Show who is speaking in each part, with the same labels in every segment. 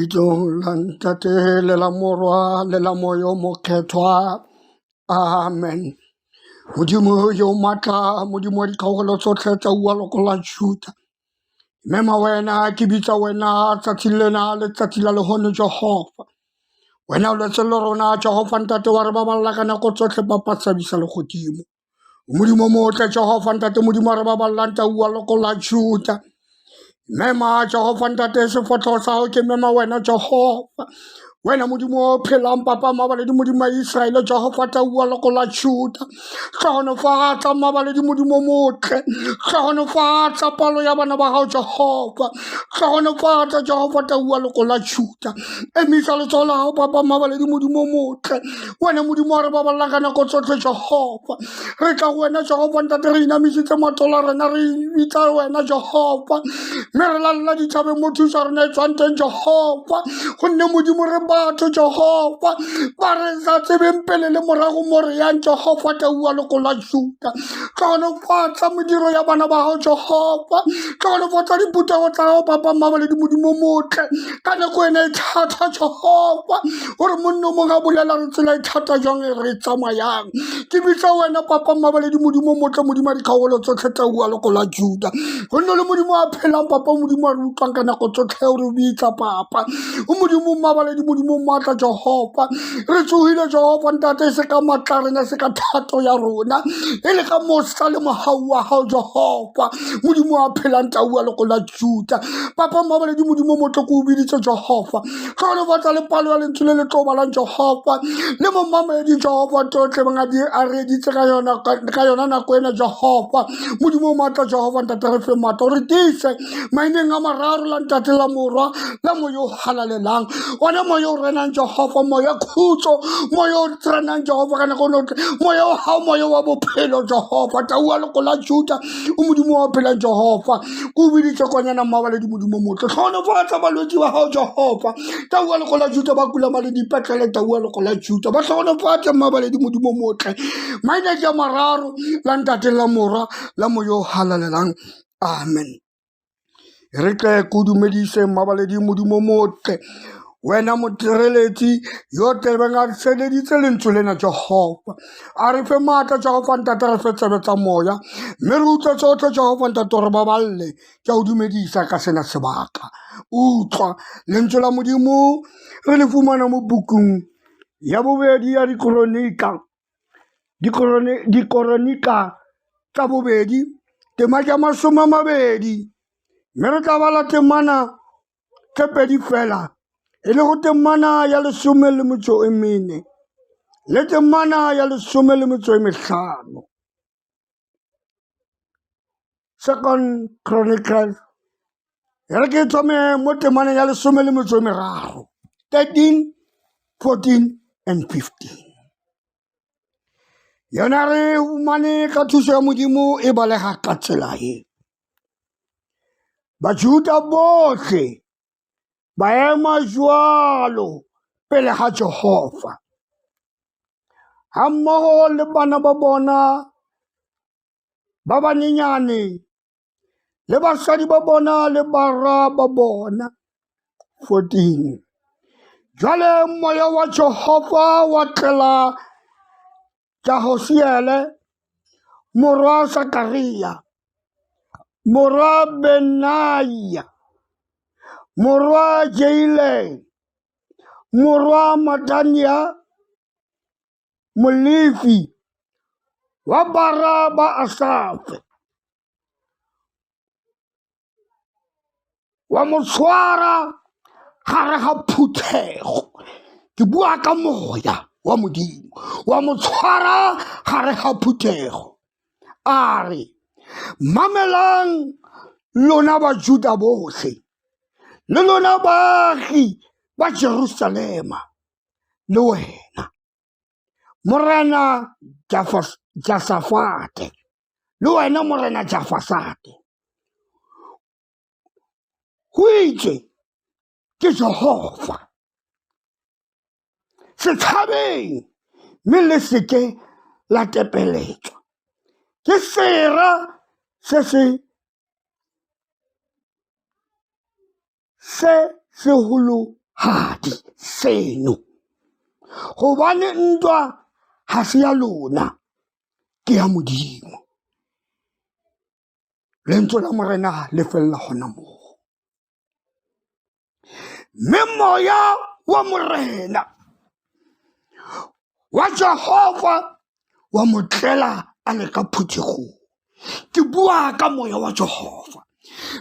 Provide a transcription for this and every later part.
Speaker 1: Bitsong la Ntate le la Morwa le la Moya o Mokgethwa. Amen. Modimo yo matla, Modimo wa dikgaogelo tsotlhe tsa ua loko la Juda. Mema wena, ke bitsa wena tsatsing lena, letsatsi la lehono Jehova. Wena o letse le rona Jehova Ntate wa re baballa ka nako tsotlhe papa tshabisa legodimo. Modimo motle Jehova Ntate Modimo wa re baballang tau wa loko la Juda. Mema Jehova Ntate sefatlhego sa gago ke mema wena Jehova. Wena Modimo o phelang papa mabaledi Modimo wa Israele Jehova tau wa loko la Juda. Hlohonofatsa mabaledi Modimo motle. Hlohonofatsa palo ya bana ba gago Jehova. Hlohonofatsa Jehova tau wa loko la Juda. Emisa letsogo la gago papa mabaledi Modimo motle. Wena Modimo wa re baballa ka nako tsotlhe Jehova. Re tla go wena Jehova Ntate re inamisitse matsogo a rena re bitsa wena Jehova. Mme re lalela dithabeng mo thusa rena e tswang teng Jehova. Gonne Modimo re batho Jehova ba re sa tsebeng pele le morago mo re yang Jehova tau wa loko la Juda. Hlohonofatsa mediro ya bana ba gago Jehova. Hlohonofatsa diphuthego tsa gago papa mmabaledi Modimo motle. Ka nako ena e thata Jehova gore monna o mongwe a bolela re tsela e thata jang e re tsamayang. Ke bitsa wena papa mmabaledi Modimo motle Modimo a dikgaolo tsotlhe tsa ua loko la Juda. Gonne le Modimo a phelang papa Modimo a re utlwang ka nako tsotlhe o re bitsa papa. O Modimo mmabaledi Modimo maatla Jehova. Re tsohile Jehova Ntate e se ka maatla a rena e se ka thato ya rona e le ka mosa le mohau wa hao Jehova. Modimo a phelang tau wa loko la Juda. Papa mmabaledi Modimo motle ko o biditse Jehova. Hlohonofatsa le palo ya lentswe le le tlo balang Jehova. Le momamedi Jehova totle bang a reeditse ka yona ka yona nako ena Jehova. Modimo o matla Jehova Ntate re fe matla o re tiise maineng a mararo la Ntate la Morwa la Moya o halalelang. Ona moya o renang Jehova, moya khutso, moya o renang Jehova ka nako eno moya o hao moya wa bophelo Jehova. Tau wa loko la Juda o Modimo wa phelang Jehova. Ko biditse kwanyana mmabaledi Modimo motle. Hlohonofatsa balwetsi ba hao Jehova. Tau wa loko la Juda ba kula ba le dipetlele tau wa loko la Juda. Ba hlohonofatse mmabaledi Modimo motle. Maina ke a mararo la Ntate la Morwa la Moya o halalelang. Amen. Re tle ko dumedise mmabaledi Modimo motle. Wena motireletsi yo tlebeng a seleditse lentswe lena Jehova. A re fe maatla Jehova Ntate re fe tsebe tsa moya mme re utlwe tsotlhe Jehova Ntate re baballe. Ke a o dumedisa ka sena sebaka. Utlwa lentswe la Modimo re le fumana mo bukung ya bobedi ya Dikronika. Dikoronika tsa bobedi tema ke 20 mme re tla bala temana tse pedi fela e le go temana ya 14 le temana ya 15. Second Chronicles e re ke thome mo temaneng ya 13, 13, 14 and 15. Yona re humane ka thuso ya Modimo e balega ka tsela e. Bajuda bohle ba ema jwalo pele ga Jehova hammoho le bana ba bona ba banyenyane le basadi ba bona le bara ba bona. 14 Jwale moya wa Jehova wa tlela Jahosiele morwa Sakaria morwa Benaia morwa Jeile morwa Matania Molefi wa bara ba Asafe wa mo tshwara gare ga phuthego. Ke bua ka moya wa Modimo wa mo tshwara gare ga phuthego a re mamelang lona Bajuda bohle le lona baagi ba Jerusalema le wena Morena Jasafate le wena Morena Jafasate go itse ke Jehova setšhabeng mme le seke la tepeletswa ke sera se se se seholo. gadi seno gobane ntwa ga se ya lona ke ya Modimo. Lentswe la Morena le felela gona moo. Mme moya wa Morena wa Jehova wa mo tlela a le ka phuthegong. Ke bua ka moya wa Jehova.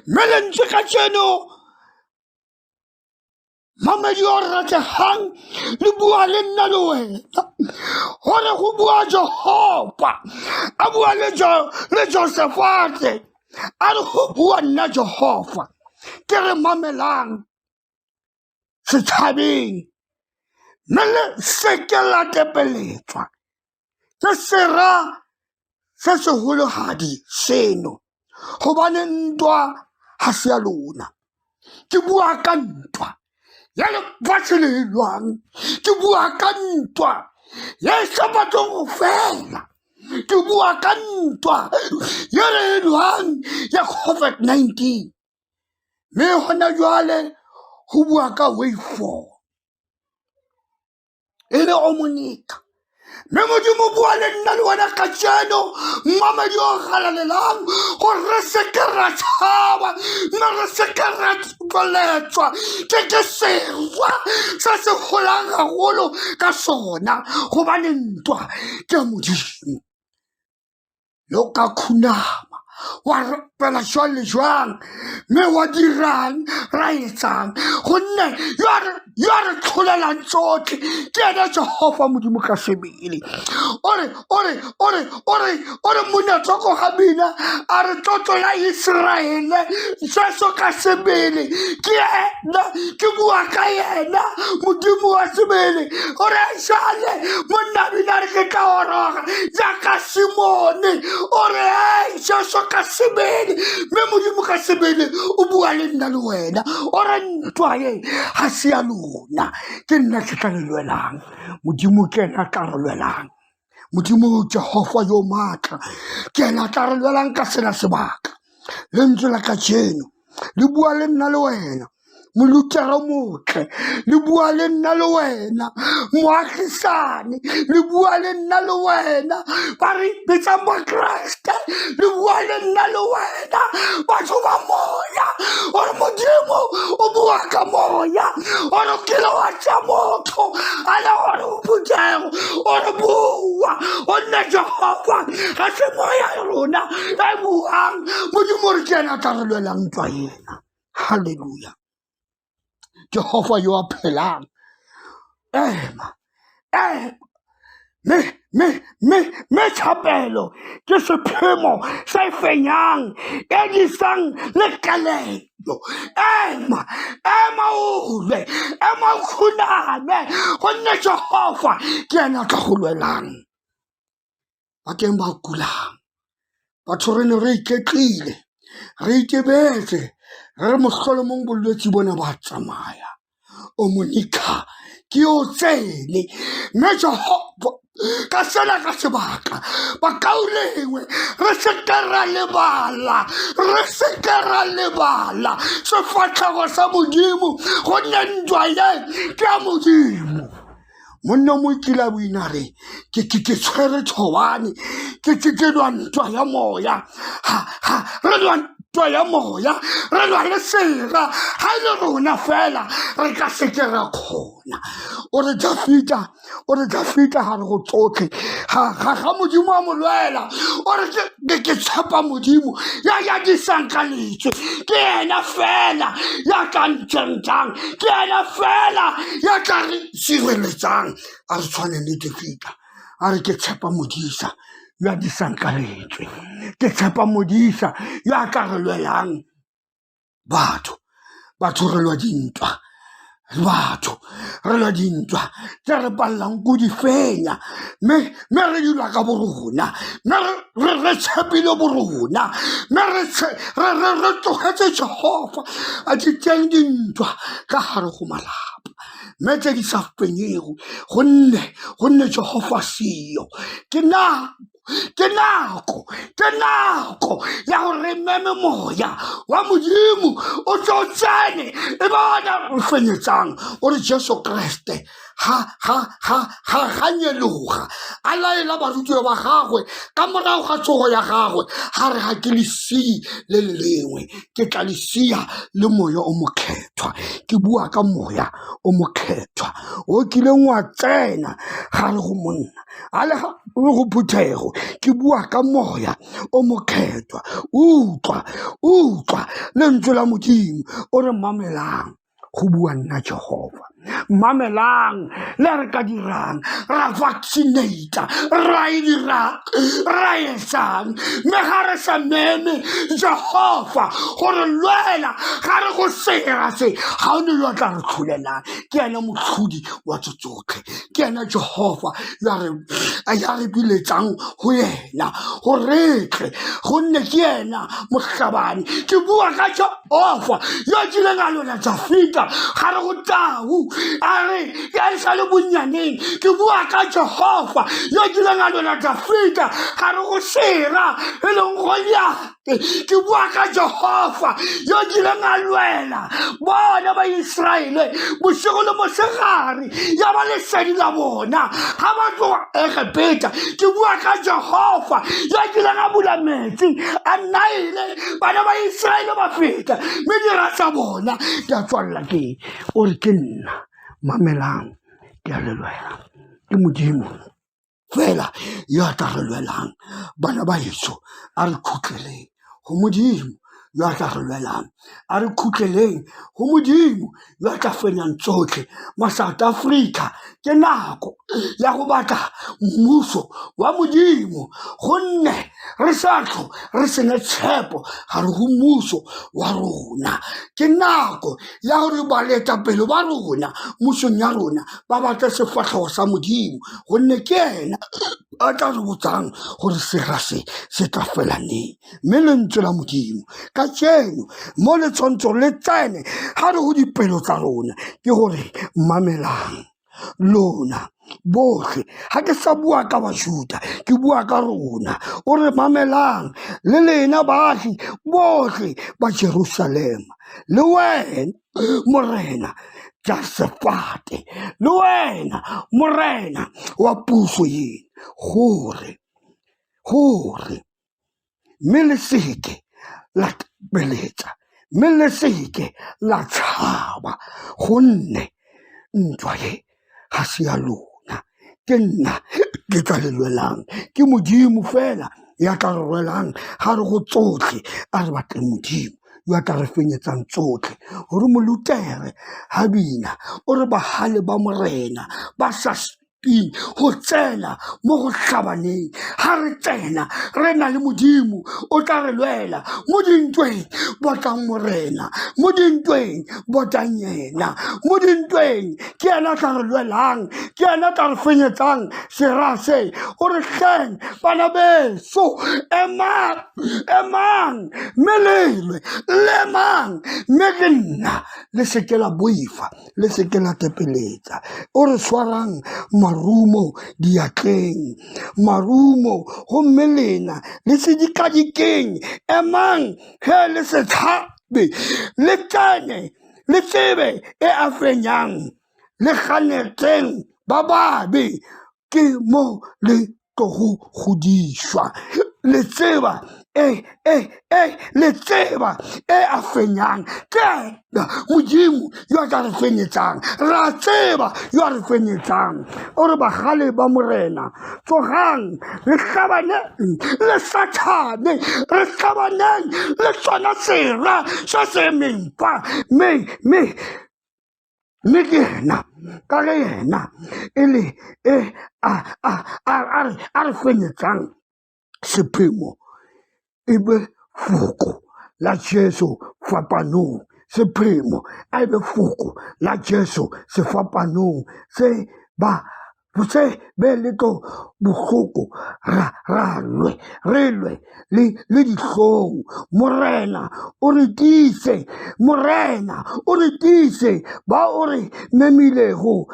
Speaker 1: Mme lentswe kajeno mamedi o rategang le bua le nna le wena gore go bua Jehova a bua le le Josefate a re go bua nna Jehova ke re mamelang setšhabeng mme le seke la tepeletswa ke sera se seholohadi seno gobane ntwa ga se ya lona. Ke bua ka ntwa ya lefatshe le e lwang, ke bua ka ntwa ya e sa batleng go fela, ke bua ka ntwa ye re e lwang ya COVID-19. Mme gona jwale go bua ka wave four e le o monika mme Modimo bua le nna le wena kajeno mmamedi o galalelang gore re seke ra tshaba mme re seke ra tloletswa ke ke serwa se se golang gagolo ka sona gobane ntwa ke ya Modimo. Le o ka khunama wa rapela jwang le jwang mme wa dirang ra etsang gonne yo a re tlholelang tsotlhe ke ena Jehofa Modimo ka sebele. Ore ore ore ore ore monatsoko ga bina a re tlotlo ya Iseraele Jesu ka sebele ke ena ke bua ka yena Modimo wa sebele ore jale monna bina re ke tla oroga jaaka Simone o re ei Jesu ka sebele mme Modimo ka sebele o bua le nna le wena o re ntwa e ga se ya lona ke nna ke tla le lwelang Modimo ke ena a tla re lwelang Modimo Jehofa yo maatla ke ena a tla re lwelang ka sena sebaka lentswe la kajeno le bua le nna le wena molutera motle le bua le nna le wena moagisane le bua le nna le wena ba re ipitsang bakreste le bua le nna le wena batho ba moya gore Modimo o bua ka moya gore o kile wa tša motho a le gore o phuthego o re bua gonne Jehofa ga se moya rona e buang Modimo re ke ena a tla re lwelang ntwa ena. Halleluja. Jehofa yo a phelang ema ema mme mme mme mme thapelo ke sephemo se fenyang e disang le kalelo ema ema o lwe ema o khuname gonne Jehofa ke ena a tla go lwelang. Ba teng ba kulang batho re ne re iketlile re itebetse re re mohlolomong bolwetse bona ba tsamaya o monika ke o tsene mme Jehova ka sena ka sebaka bakaulengwe re seke ra lebala re seke ra lebala sefatlhego sa Modimo gonne ntwa ye ke ya Modimo. Monna mo kile a boina re ke ke ke tshwere thobane ke ke ke lwa ntwa ya moya ha ha re lwa ntwa ya moya re lwa le sera ha e le rona fela re ka se ke ra kgona o re Dafita o re Dafita ga re go tsotlhe ga ga ga Modimo a mo lwela o re ke ke ke tshepa Modimo ya ya disang ka letswe ke ena fela ya tla ntšhentšhang ke ena fela ya tla re sireletsang a re tshwane le Dafita a re ke tshepa modisa yo a disang ka letswe ke tshepa modisa yo a tla re lwelang batho batho re lwa dintwa batho re lwa dintwa tse re palelang ko di fenya mme mme re di lwa ka borona mme re tshepile borona mme re tlogetse Jehofa a di teng dintwa ka gare go malapa mme tse di sa fenyego gonne gonne Jehofa seyo ke na. Ke nako, ke nako ya gore re meme moya wa Modimo o tlo tsene e bona o fenyetsang o re Jesu Kriste ga ga ga ga ganyeloga a laela barutiwa ba gagwe ka morago ga tsogo ya gagwe ga re ga ke lesii le le lengwe ke tla le sia le moya o mokgethwa. Ke bua ka moya o mokgethwa o kileng wa tsena gare go monna a le go phuthego. Ke bua ka moya o mokgethwa. Utlwa, utlwa lentswe la Modimo o re mamelang go bua nna Jehova. Mamelang le re ka dirang ra vaccinata ra e dirang ra etsang mme ga re sa meme Jehova gore lwela ga re go sera se ga o ne yo a tla re tlholelang. Ke ena motlhodi wa tso tsotlhe, ke ena Jehova ya re biletsang go yena gore re tle gonne ke ena mohlabani. Ke bua ka Jehova yo a kileng a lwela Dafita ga re go tau a re ya e sa le bonnyaneng. Ke bua ka Jehova yo a kileng a lwela Dafita ga re go sera e leng Goliate. Ke bua ka Jehova yo kileng a lwela bona ba Israele bošego le mosegare ya ba lesedi la bona ga ba tloga Egepeta. Ke bua ka Jehova yo kileng a bula metsi a Nile bana ba Israele ba feta mme dira tsa bona di a tswalela. Ke o re ke nna mamelang ke a le lwela ke Modimo fela yo a tla re lwelang. Bana ba heso a re khutleleng go Modimo yo a tla re lwelang, a re khutleleng go Modimo yo a tla fenyang tsotlhe. Ma-South Africa ke nako ya go batla mmuso wa Modimo gonne re sa tlho re sena tshepo gare go mmuso wa rona. Ke nako ya gore baetapele ba rona mmusong ya rona ba batle sefatlhego sa Modimo gonne ke ena a tla re botsang gore sera se se tla fela neng. Mme lentswe la Modimo kajeno mo le tshwanetse le tsene ga re go dipelo tsa rona ke gore mamelang lona botlhe. Ga ke sa bua ka Bajuda, ke bua ka rona. O re mamelang le lena baagi botlhe ba Jerusalema, le wena Morena Josefate, le wena Morena wa puso ena, gore mme le seke la tepeletsa, mme le seke la tshaba, gonne ntwa e ga se ya lona, ke nna ke tla le lwelang. Ke Modimo fela ya tla re lwelang ga re go tsotlhe. A re batleng Modimo yo a tla re fenyetsang tsotlhe. Gore Molutere ga bina o re bagale ba Morena ba sa go tsena mo go hlabaneng. Ga re tsena re na le Modimo o tla re lwela mo dintweng. Botang Morena mo dintweng, botang yena mo dintweng, ke yena a tla re lwelang, ke yena a tla re fenyetsang sera se. O re hleng bana beso, emang, emang mme lelwe, lemang mme le nna, le seke la boifa, le seke la tepeletsa. O re swarang marumo diatleng, marumo gomme lena le se dikadikeng. Emang ge le se tshabe, le tsene le tsebe e a fenyang, le ganetseng ba babe, ke mo le tlo go godišwa. Le tseba e e e le tseba e a fenyang ke Modimo yo a tla re fenyetsang. Ra tseba yo a re fenyetsang. O re bagale ba Morena, tsogang re hlabaneng le Sathane, re hlabaneng le sona sera se se emeng fa mme mme Mme ke yena, ka ge yena e le e a re fenyetsang sephemo e be foko la Jesu fapanong. Sephemo a e be foko la Jesu sefapanong se ba. Se be le tlo bohloko ra ra lwe re lwe le le dihlong. Morena o re tiise, Morena o re tiise, ba o re memilego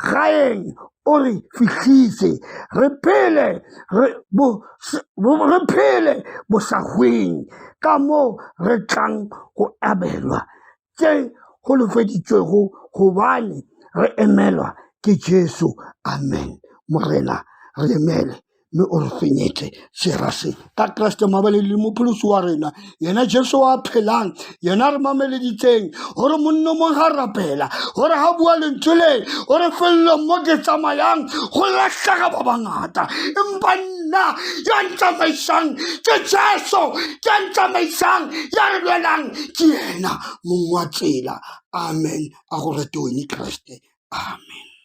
Speaker 1: gaeng o re fihlise, re phele re bo re phele bosahweng ka mo re tlang go abelwa tše holofeditšwego gobane re emelwa ke Jesu. Amen. Morena, re emele mme o re fenyetse sera se ka Kriste mabaledi le mopholosi wa rena, yena Jesu wa phelang, yena re mameleditseng gore monno mong ga rapela gore ga bua lentswe le gore felelong mo ke tsamayang go lahlega ba bangata, empa nna ya ntsamaisang ke Jesu, ya ntsamaisang ya re lwelang ke yena mong wa tsela. Amen. A go rete wene Kriste. Amen.